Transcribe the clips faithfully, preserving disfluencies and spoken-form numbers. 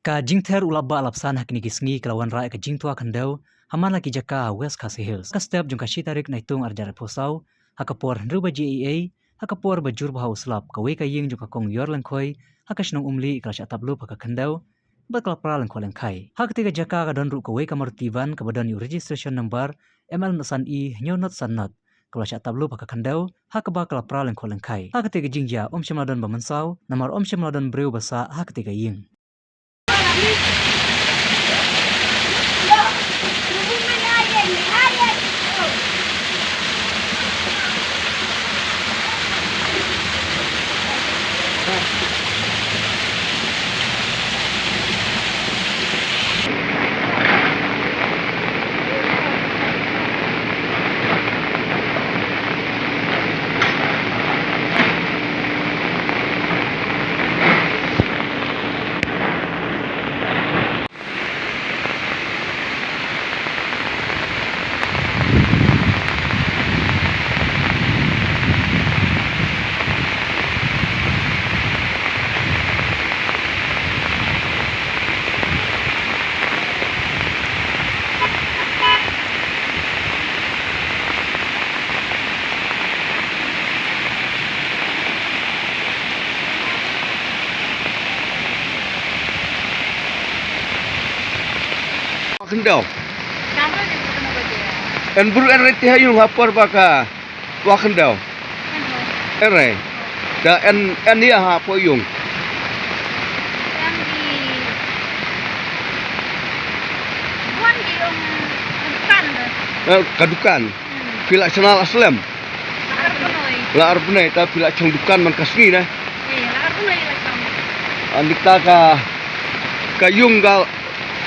Ka jingther u lapbah lapsan ha kine ki sngi ka la wanrah ïa ka jingtwa khyndew ha man la ki jaka ha West Khasi Hills. Ka step jong ka shi tarik Naitung arhajar arphew saw, ha ka por hynriew baje eiei, ha ka por ba jur bha u slap, kawei ka ïing jong ka Kong Ïor Lyngkhoi ha ka shnong Umlieh ka la shah tap lup ha ka khyndew bad ka la pra lyngkhot lyngkhai. Ha katei ka jaka ka don ruh kawei ka Maruti van kaba don ïa u registration number M L not san E hynñiew not san not, ka la shah tap lup ha ka khyndew, ha kaba ka la pra lyngkhot lyngkhai. Ha katei ka jingjia ym shym la don ba mynsaw, namar ym shym la don briew ba sah ha katei ka ïing. Khyndew. Kan tu je tu kena baca. En bru en reti ha ïung ha por ba ka wa khyndew. Kan tu. En re. Da en, en ïa ha por ïung. Yang di wan di ong kan tu. Eh, ka dukan. Hmm. Phi la shna la slem. La ar bnai. La ar bnai, ta phi la shong dukan man ka sngi ne. Eh, la ar bnai la shong. Ani ta ka, ka ïung ka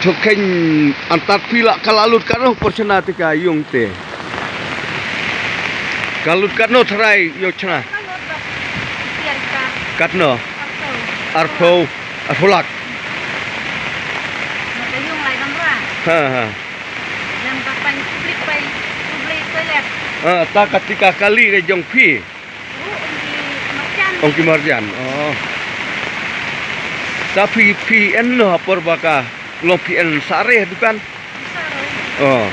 thok khein antat phi la ka la lut katno por shna te ka ïung te. Ka lut katno tharai ïoh shna. Ka lut ba. Tiar ka. Katno. Arphew. Arphew. Arphew lak. Na ka ïung lai kamra. Ha, ha. Jan ka paiñ public paiñ, public toilet. Ah, ta ka tika kali ka jong phi. Oh, ong ki marjan. Ong ki marjan. Oh. Ta phi, phi en noh ha por ba ka long phi en sare dukan. Sare. Oh.